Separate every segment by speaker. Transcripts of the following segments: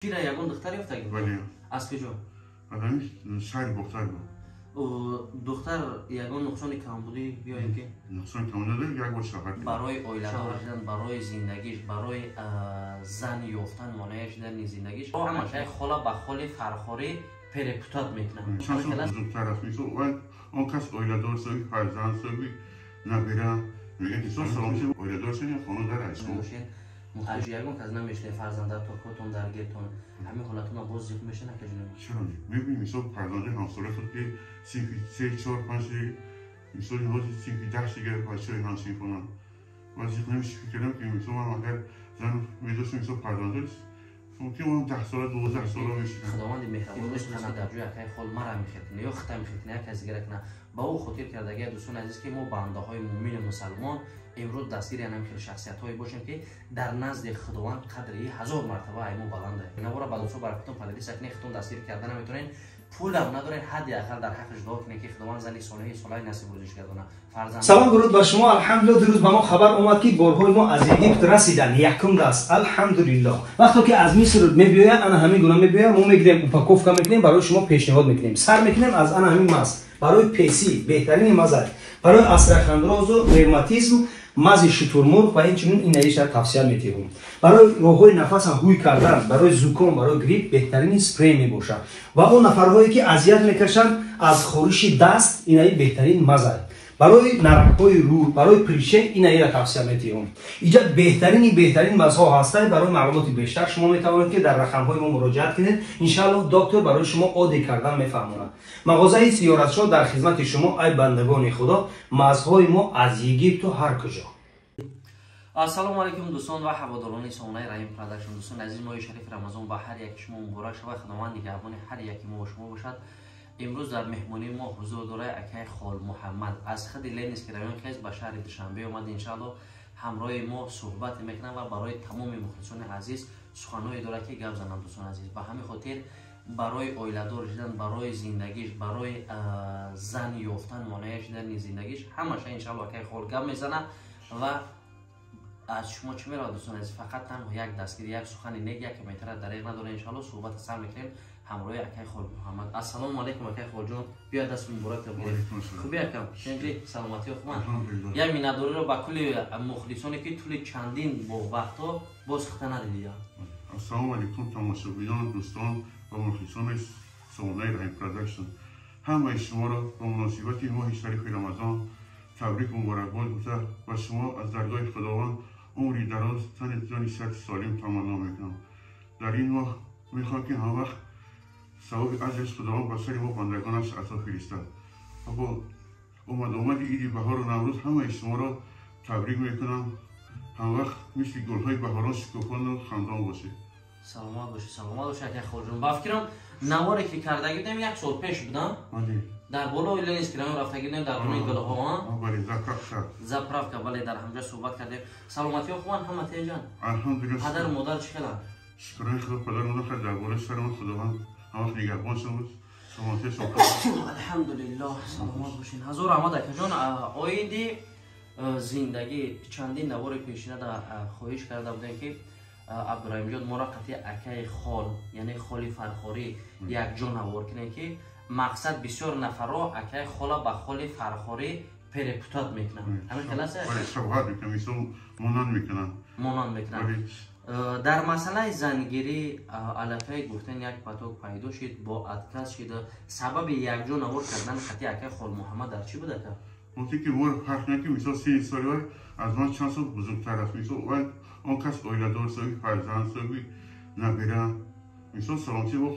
Speaker 1: Шира ягон духтар ёфтагӣ?
Speaker 2: Бале.
Speaker 1: Аз куҷо?
Speaker 2: Аз ҳамин шаҳри Бохтар буд.
Speaker 1: Духтар ягон нуқсони камбудӣ ё ин ки?
Speaker 2: Нуқсони камбудӣ надорад, як бор шавҳар кард.
Speaker 1: Барои оиладор шудан, барои зиндагиш, барои зан ёфтан, монеа шудани зиндагиш, ҳамаша хола ба холи Фархорӣ перепутать мекунад.
Speaker 2: Чанд сол бузургтар аст. Мисол, он кас оиладор, соҳиби фарзанд, соҳиби набира. Мегӯяд, мисол, саломати оиладор шудем, хона дар аст.
Speaker 1: Ягон кас намешунед, фарзандатон худтон даргиртон, ҳамин ҳолатона боз зиқ мешана, каҷуно?
Speaker 2: Чаро не? Мебинем, мисол, фарзанди ҳамсолаи худ, ки синфи се, чор, панҷ, мисол, ҳозир синфи 10 дига бачаҳои ҳамсинфонанд. Ва зиқ намеши, фикр кардам, ки мисол, ман агар зан медоштам, мисол, фарзандор, мумкин ман 10 сола, 12 сола мешудам.
Speaker 1: Худованди меҳрабон қана дар ҷои акаи хол мара мехел кунад ё хита мехел кунад, як кас дигара кунад. Ба ӯ хотир кардагия, дӯстони азиз, ки мо бандаҳои муъмину мусалмон имрӯз дастгири анам хел шахсиятҳое бошем, ки дар назди Худованд қадри ҳазор мартаба ай мо баланда. Навора ба дӯстон баракатон поделиться кунед. Худтон дастгир карда наметавонед, пулам надоред, ҳадди ақал дар ҳаққаш дуо кунед, ки Худованд зани солеҳи солаи насиб рӯзиш гардона, фарзанд.
Speaker 3: Салом, дуруд ба шумо. Алҳамдулилло, дирӯз ба мо хабар омад, ки борҳои мо аз Египт расиданд, якум даст. Алҳамдулилло, вақто ки аз Миср мебиёяд, ана ҳамин гуна мебиёяд. Мо мегирем, упаковка мекунем, барои шумо пешниҳод мекунем. Сар мекунем аз ана ҳамин маз барои песӣ, беҳтарини маза барои остеохондрозу ревматизм, мази шутурмурғ ва инчунин инаиша тавсия метиҳум. Барои роҳҳои нафаса ҳуй кардан, барои зуком, барои грипп беҳтарини спрей мебошад. Ва он нафарҳое ки азият мекашанд аз хориши даст, инаи беҳтарин маза барои наракҳои рӯ, барои прыщи, инаира тавсия метиҳум. Иҷа беҳтарини беҳтарин мазҳо ҳастанд. Барои маълумоти бештар шумо метавонед, ки дар рақамҳои мо муроҷиат кунед. Иншааллоҳ, доктор барои шумо оддӣ кардан мефаҳмонад. Мағозаи Сиёратшо дар хизмати шумо, ай бандагони Худо. Мазҳои мо аз Египту ҳар куҷо.
Speaker 1: Ассалому алайкум, дӯстон ва ҳаводорони сомонаи Раҳим Продакшн. Дӯстони азиз, моҳи шарифи Рамазон ба ҳар яки шумо муборак шавад. Худованд нигаҳбони ҳар яки мо ва шумо бошад. Имрӯз дар меҳмонии мо ҳузур дорад акаи Хол Муҳаммад, аз худи Ленинский район хез ба шаҳри Душанбе омад. Иншаалло, ҳамроҳи мо суҳбат мекунам ва барои тамоми мухлисони азиз суханҳое дорад, ки гап занам. Дӯстони азиз, ба ҳамин хотир барои оиладор шудан, барои зиндагиш, барои зан ёфтан, монеа шудани зиндагиш, ҳамаша иншаалло акаи Хол гап мезанад. Ва аз шумо чӣ меравад, дӯстони азиз? Фақат танҳо як дастгирӣ, як сухани нек, як комментара дареғ надоред. Иншаалло, суҳбата сар мекунем ҳамроҳи акаи Хол Муҳаммад. Ассалому алайкум, акаи Холҷон, биё, даст муборак таборик. Хуби, акам? Шенҷи, саломатиё хубанд? Як миннатдориро ба кулли мухлисоне, ки тӯли чандин бо вақтҳо боз хита надидия.
Speaker 2: Ассалому алайкум, тамошобинон, дӯстон ва мухлисони сомонаи Раҳим Продакшн. Ҳамаи шуморо ба муносибати моҳи шарифи Рамазон табрик муборакбод гуфта, ба шумо аз даргоҳи Худованд умри дароз, тани ҷони сиҳати солим таманно мекунам. Дар ин моҳ мехоҳам, ки ҳамавақт савоби аҷраш Худованд ба сари мо бандагонаш ато фиристад. Ва бо омадомади иди баҳору Наврӯз ҳамаи шуморо табрик мекунам. Ҳамвақт мисли гулҳои баҳорон шукуфону хандон бошед.
Speaker 1: Саломат бошед, саломат бошед, акаи Холҷон. Ба фикрам, наворе ки кардаги будем, як сол пеш будам, дар болои Ленинский район рафтаги будем, дар дуни гулҳо.
Speaker 2: Бале, заправка.
Speaker 1: Заправка, бале, дар ҳамҷа суҳбат кардем. Саломатиҳо хубанд, ҳама тенҷан?
Speaker 2: Алҳамдулилла.
Speaker 1: Падару модар чӣ хеланд?
Speaker 2: Шукрони Худо, падару модар хеле дар болои сари Худованд ҳамвақт нигаҳбоншон буд, саломатиашон.
Speaker 1: Алҳамдулиллоҳ, саломат бошед. Ҳазор раҳмат, акаҷон. Оиди зиндагӣ чандин навори пешинада хоҳиш карда будем, ки Абдураҳимҷон моро қатъи акаи Хол, яъне Холи Фархорӣ, якҷо навор кунем, ки мақсад бисёр нафарро акаи Хола ба Холи Фархорӣ перепутать мекунанд. Ҳамин хел аст?
Speaker 2: Бале, шабоҳат мекунам, мисол, монанд мекунанд.
Speaker 1: Монанд мекунанд. Дар масъалаи зангирӣ аллакай гуфтан як поток пайдо шид, бо отказ шида. Сабаби якҷо навор кардан қатъи акаи Хол Муҳаммад дар чӣ буд, ака?
Speaker 2: Мумкин ки моро фарқ не, ки мисол, синни соли вай аз ман чанд сол бузургтар аст. Мисол, он кас оиладор, соҳиби фарзанд, соҳиби набира. Мисол, саломатии ӯ,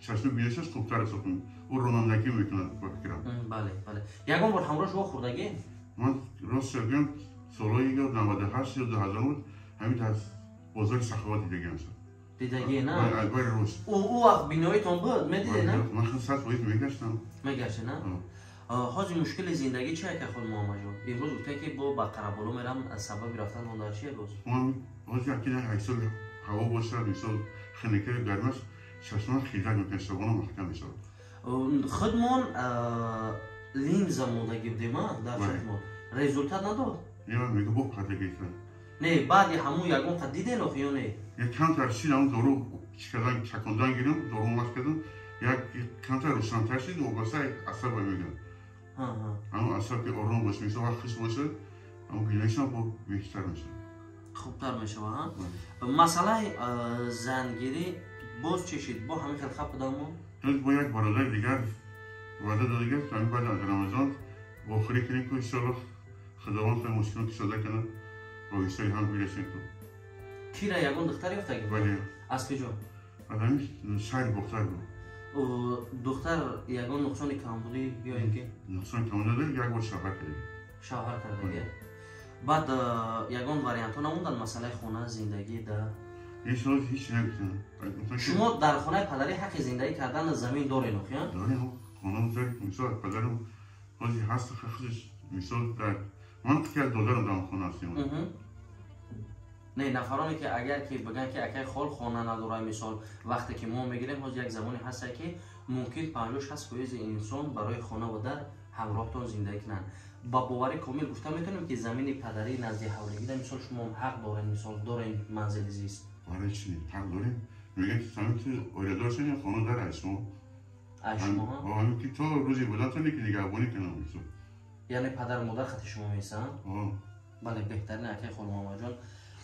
Speaker 2: чашми биноишаш хубтар аст. Ӯ ронандагӣ мекунад, ба фикрам.
Speaker 1: Бале, ягон бор ҳамроҳ шумо хӯрдагӣ?
Speaker 2: Ман рост гӯям, солҳои ё 98 ё 2000 буд, ҳамин дар бозори Саховат дидагиам.
Speaker 1: Дидагӣ, на?
Speaker 2: Бари рост.
Speaker 1: Ӯ вақт биноитон буд, медиде, на?
Speaker 2: Ман 100% мегаштам.
Speaker 1: Мегаште, на? Ҳозир мушкили зиндагӣ чи, ака Хол Муҳаммадҷон? Имрӯз гуфта, ки бо ба Қараболо мерам. Сабаби рафтан он дар чие боз?
Speaker 2: Ман ҳозир аки ҳисоби ҳаво бошад, мисол, хунукаи гарм аст, чашмам хиҷат мекунад, шабона маҳкам мешавад.
Speaker 1: Худмон линза мондагӣ будем дар чашмон, результат надод.
Speaker 2: Не, мега бо кардагита.
Speaker 1: Не, баъди ҳамун ягон қад диден охи ё не?
Speaker 2: Камтар шид, ҳамун дору. чӣ чакондан гирам, дору мас кардам, як камтар рӯшантар шид, вобаста асаб мегӯям. Ҳамон асаб ки ором боша, мисол вақт хуш бошад, ҳамон биноишам бо беҳтар мешавад.
Speaker 1: Хубтар мешавад. Масъалаи зангирӣ боз чӣ шид? Бо ҳамин хел хаб будамо?
Speaker 2: Бо як бародари дигар ваъда додагист, ҳамин баъд аз Рамазон вохӯрӣ кунем, ки иншоаллоҳ Худованд хеле мушкилот кушода кунад, оҳистои ҳам бирасем.
Speaker 1: Кира ягон духтар ёфтагӣ?
Speaker 2: Бале.
Speaker 1: Аз куҷо?
Speaker 2: Аз ҳамин шаҳри Бохтар буд.
Speaker 1: Духтар ягон нуқсони камбудӣ ё ин ки?
Speaker 2: Нуқсони камбудӣ надорад, як бор шавҳар кардагӣ.
Speaker 1: Шавҳар кардагӣ. Баъд ягон вариантҳо намонданд масъалаи хона, зиндагӣ да?
Speaker 2: Ҳеҷ ҳеҷ нагуфтам.
Speaker 1: Шумо дар хонаи падарӣ ҳаққи зиндагӣ кардан замин доред, охи?
Speaker 2: Дорем. Хона мисол падарам ҳозир ҳаст, худаш мисол дар ман ки як додарам дар хона ҳастем.
Speaker 1: Не, нафароне ки агар ки бигӯянд ки акай хол хона надорад, мисол вақте ки мо мегирем, ҳозир як замоне ҳаста ки мумкин 50-60% инсон барои хона ва дар ҳамроҳтон зиндагӣ кунанд. Ба боварӣ комил гуфта метавонем ки замини падарӣ назди ҳавлигида мисол шумо ҳақ доред, мисол доред манзили зист?
Speaker 2: Барои чӣ ҳақ дорем? Мегӯянд ки самин ки оиладор шудем, хона дар ай шумо.
Speaker 1: Ай шумо?
Speaker 2: Ҳамин ки то рӯзи будантон ки нигаҳбонӣ кунам мисол.
Speaker 1: Яъне падару модар хати шумо меистанд? Бале, беҳтарин акай Хол Муҳаммадҷон.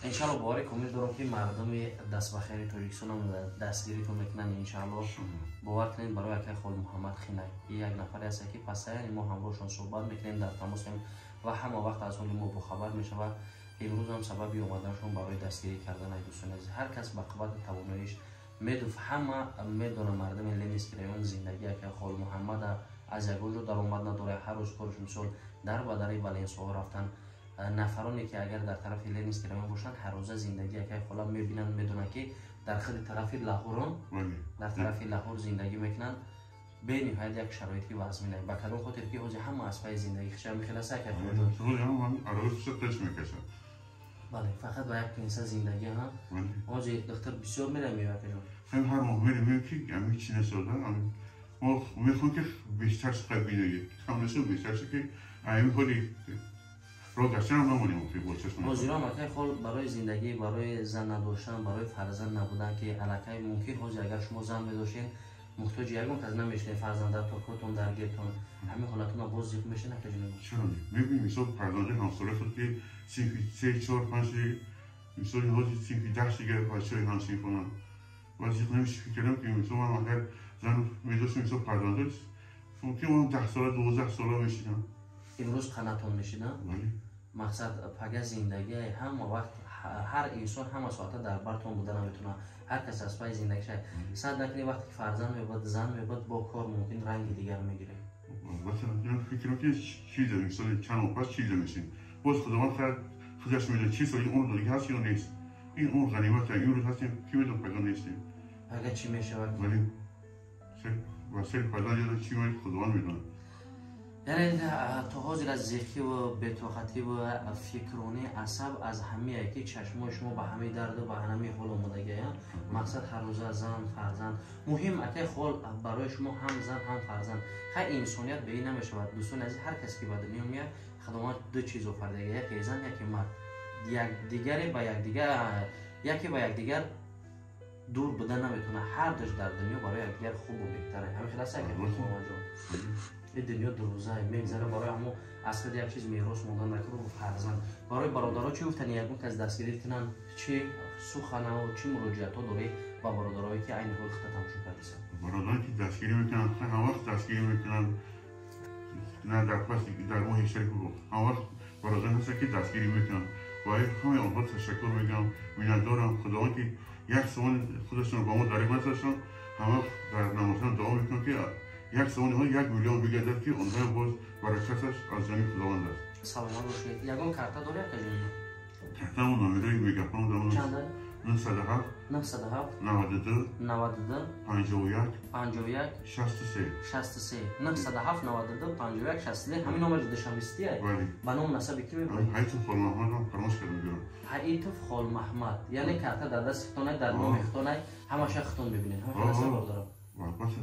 Speaker 1: Иншалло боварӣ комил дорам ки мардуми дастбахайри Тоҷикистонам дастгиритон мекунанд. Иншалло бовар кунед барои акай Хол Муҳаммад хинай як нафаре ҳаст ки пасаяни мо ҳамроҳшон суҳбат мекунем, дар тамосем ва ҳама вақт аз ҳоли мо бохабар мешавад. Имрӯзам сабаби омаданшон барои дастгирӣ кардан ай дӯстони азиз. Ҳар кас ба қуввати тавоноиш медуф, ҳама медонад мардуми Ленинский район зиндагӣ акай Хол Муҳаммада аз ягон ҷо даромад надорад. Ҳар рӯз корш мисол дар ба дари Баленсоҳо рафтан. Нафароне ки агар дар тарафи Ленинский район бошанд, ҳаррӯза зиндагӣ акай хола мебинанд, медонанд ки дар худи тарафи Лаҳурон, дар тарафи Лаҳур зиндагӣ мекунанд. Бениҳоят як шароити вазмина. Ба кадом хотир ки ҳозир ҳама аз пайи зиндагӣ хиша мехеласа акай холаҷон? Бале, фақат ба як пенса зиндагӣ ҳа. Ҳозир духтар бисёр мерам ё акаҷон?
Speaker 2: Ҳар моҳ мерем ки ҳамин чи насода. Мо мехоҳем ки бештар шуд бинои, кам нашуд бештар шуд ки ҳамин ҳоли роҳ гаштанам намонем.
Speaker 1: Ҳозирам акай хол барои зиндагӣ, барои зан надоштан, барои фарзанд набудан ки аллакай мумкин ҳозир агар шумо зан медоштед, муҳтоҷи ягон кас намешудед, фарзандатон, котон даргиртон, ҳамин ҳолатона боз зиқ мешед акаҷон?
Speaker 2: Чаро не? Мебинем мисол фарзанди ҳамсола шуд ки синфи 3, 4, 5, мисол ҳозир синфи 10 дигар бачаҳои ҳамсинфонанд ва зиқ намешед. Фикр кардам ки мисол ман агар зан медоштам, мисол фарзандо мумкин ман 10 сола, 12 сола мешидам.
Speaker 1: Имрӯз қанатон мешидам? Мақсад пага зиндагӣ ҳама вақт ҳар инсон ҳама соата дар бартон буда наметавонад. Ҳар кас аз пайи зиндагиша сад накунӣ вақте ки фарзанд мебод, зан мебод, бо кор мумкин ранги дигар мегирад.
Speaker 2: Фикрам ки чизе мисол чанд моҳ пас чизе мешем. Боз Худованд худаш медонад чи соли умр додагӣ ҳаст ё нест. Ин умр ғанимат аст. Имрӯз ҳастем, ки медонад пага нестем.
Speaker 1: Пага чӣ мешавад?
Speaker 2: Вале ва сари фарзанд ёда чӣ мешавад, Худованд медонад.
Speaker 1: Яъне то ҳозир аз зиқиву бетоқативу фикронӣ асаб аз ҳамие ки чашмои шумо ба ҳамаи дарду ба ҳамаи ҳол омодагия. Мақсад ҳаррӯза зан, фарзанд муҳим акай хол барои шумо ҳам зан ҳам фарзанд. Хай инсоният ба ин намешавад дӯстони азиз. Ҳар касе ки ба дунё меяд, Худованд ду чиз офаридага, яке зан, яке мард. Якдигаре ба якдигар, яке ба якдигар дур буда наметавонад. Ҳар душ дар дунё барои якдигар хубу беҳтар. Ҳамин хел аст акай Муҳаммадҷон? Ин дунё дурӯза мегзара, барои ҳамо аз худ як чиз мерос мондан накард фарзанд. Барои бародаро чӣ гуфтани ягон кас дастгирӣ кунанд? Чӣ суханаву чӣ муроҷиатҳо доред ба бародарое ки айни ҳол хита тамошо кардисанд?
Speaker 2: Бародарое ки дастгирӣ мекунанд, ҳама вақт дастгирӣ мекунанд, на дар пас дар моҳи шариф, ҳама вақт бародарон ҳастанд ки дастгирӣ мекунанд. Ва ҳамаи онҳо ташаккур мегӯям, миннатдорам. Худованд ки як сомон худашонро ба мо дариқ насоштанд, ҳама вақт дар намозҳоям дуо мекунам ки як сомони ҳо 1 миллион бигардад, ки онҳоям боз баракаташ аз ҷониби Худованд аст.
Speaker 1: Саломат бошед. Ягон карта дорӣ акаҷон?
Speaker 2: Картамон номерои мегафон дорам.
Speaker 1: Чанда?
Speaker 2: 907
Speaker 1: 907
Speaker 2: 92
Speaker 1: 92
Speaker 2: 51
Speaker 1: 51
Speaker 2: 63
Speaker 1: 63 907 92 51 63. Ҳамин номери душанбестия?
Speaker 2: Бале.
Speaker 1: Ба ном насаби кӣ мебаред?
Speaker 2: Ҳайтов Холмаҳмадам фаромӯш кардам бигӯям.
Speaker 1: Ҳайтов Холмаҳмад. Яъне карта дар дасти худтонай, дар номи худтонай, ҳамаша худтон мебинед. Ҳамин хел аст бародарам?
Speaker 2: Албатта.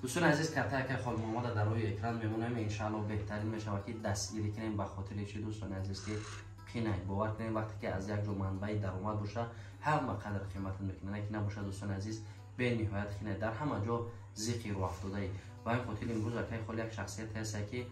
Speaker 1: Дӯстони азиз, карта акай Холмуҳаммада дар рӯи экран мемонем. Иншаалло беҳтарин мешавад ки дастгирӣ кунем. Ба хотири чи дӯстони азиз ки Қинай, бовар кунед, вақте ки аз як ҷо манбаи даромад боша, ҳама қадр қимат мекунад. Ки набошад, дӯстони азиз, бениҳоят қинай, дар ҳама ҷо зиқи рӯ афтодаи. Ба ин хотир имрӯз акай Хол як шахсияте ҳаста, ки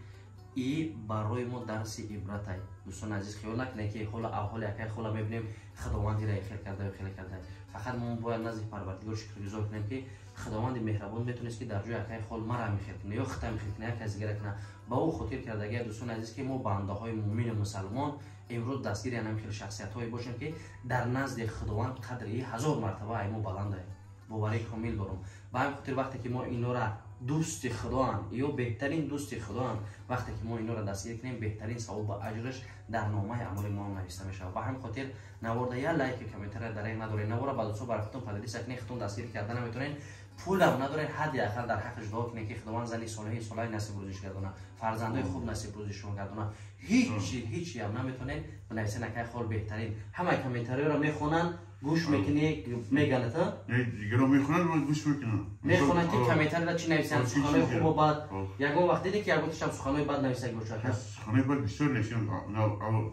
Speaker 1: и барои мо дарси ибратай. Дӯстони азиз, хиёл накунед, ки ҳола авҳоли акай Хола мебинем, Худованд ира хел карда, хеле карда. Фақат мо бояд назди Парвардигор шукргузор кунем, ки Худованди меҳрабон метавонист, ки дар ҷои акай Хол мара мехел кунад ё хита мехел кунад, як кас дигара кунад. Ба ӯ хотир кардагия, дӯстони азиз, ки мо бандаҳои муъмину мусалмон имрӯз дастгири анам хел шахсиятҳое бошем, ки дар назди Худованд қадри ҳазор мартаба ай мо баландае. Боварии комил дорам. Ба ҳамин хотир, вақте ки мо инора, дӯсти Худоанд ё беҳтарин дӯсти Худоанд, вақте ки мо инора дастгир кунем, беҳтарин савоб ва аҷраш дар номаи амоли мо нависта мешавад. Ба ҳамин хотир наворда я лайки, комментария дареғ надоред, навора ба дӯстон барои поделиться кунед. Худтон дастгир карда наметавонед, пулам надоред, ҳадди ақал дар ҳаққаш дуо кунед, ки Худованд зани солеҳи солеҳи насиб рӯзиш гардона, фарзандои хуб насиб рӯзишон гардона. Ҳичи ҳичиам наметавонед, бинависед: «Акай Хол беҳтарин». Ҳамаи комментариёро мехонанд, гӯш мекунӣ, меганад.
Speaker 2: Дигаро мехонанд, ман гӯш мекунам.
Speaker 1: Мехонанд, ки комментарияда чӣ нависанд, суханои хубу бад. Ягон вақт диде, ки ягон ташам суханои бад нависаг бошад?
Speaker 2: Суханои бад бисёр нависем.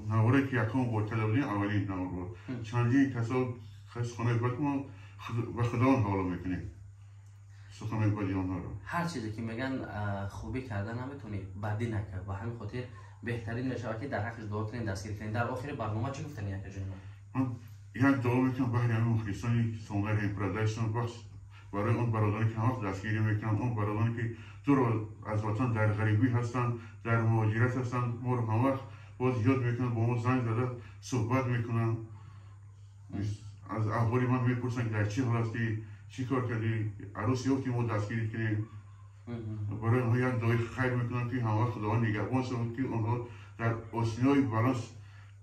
Speaker 2: Наворе ки якум бор карда будем, аввалин навор буд, чандин касо суханои бад. Мо ба Худованд ҳавола мекунем суханои бади онҳоро.
Speaker 1: Ҳар чизе ки меган, хубӣ карда наметавонӣ, бадӣ накард. Ба ҳамин хотир беҳтарин мешавад, ки дар ҳаққаш дуо кунем, дастгир кунем. Дар охири барнома чӣ гуфтани, акаҷони
Speaker 2: ман? Як дуо мекунам баҳри ҳамин мухлисони сомонаи Раҳим Продакшн, бахш барои он бародароне, ки ҳамвақт дастгирӣ мекунанд, он бародароне, ки дур аз ватан дар ғарибӣ ҳастанд, дар муҳоҷират ҳастанд, моро ҳамвақт боз ёд мекунанд, бо мо занг зада суҳбат мекунанд, аз аҳволи ман мепурсанд, ки дар чӣ ҳол ҳастӣ, чӣ кор кардӣ, арӯс ёфтӣ, мо дастгирӣ кунем. Барои онҳо як дуои хайр мекунам, ки ҳамвақт Худованд нигаҳбон шавад, ки онҳо дар осиёи баланд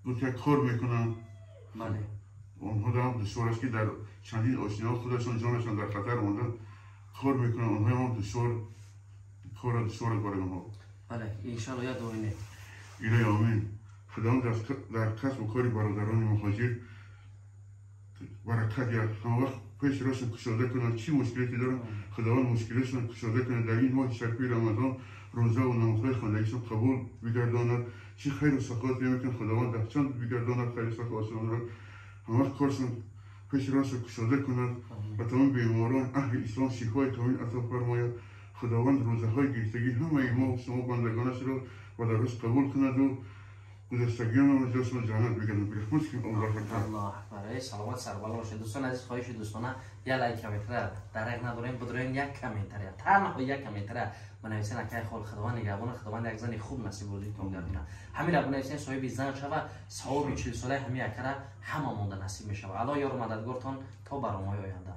Speaker 2: гуфта кор мекунанд. Онҳо ҳам душвор аст, ки дар чандин осиёҳо худашон ҷонашон дар хатар монда кор мекунанд. Онҳоям душвор кора, душвор аст барои онҳо.
Speaker 1: Бале, иншалло, як дуои нек.
Speaker 2: Илоҳи омин. Худованд дар касбу кори бародарони муҳоҷир баракат диҳад, ҳамавақт пеши роҳшон кушода кунад. Чӣ мушкилоте доранд, Худованд мушкилотшон кушода кунад. Дар ин моҳи шарифи Рамазон рӯзаву намозҳои хондагишон қабул бигардонад. Чӣ хайру саховат мекунад, Худованд даҳчанд бигардонад хайру саховатшонро, ҳамавақт коршон пеши роҳшон кушода кунад. Ба тамоми беморон аҳли ислом шифои комил ато фармояд. Худованд рӯзаҳои гирифтагии ҳамаи мо шумо бандагонашро ба даргоҳаш қабул кунаду гузаштагиёнро ҷошон ҷаннат бигардонад. Бирахмат, Аллоҳ акбар.
Speaker 1: Аллоҳ акбар. Эй, саломат, сарбаланд бошед. Дӯстони азиз, хоҳиши дӯстона, як лайк, комментария дареғ надорем. Бидроем, як комментария, танҳо як комментария бинависен: «Акай Хол, Худованд нигаҳбона, Худованд як зани хуб насиб рӯзитон гардона». Ҳамира бинависен, соҳиби зан шава, савоби 40-солаи ҳами акара ҳама монда насиб мешава. Аллоҳ ёру мададгортон. То барномаҳои оянда.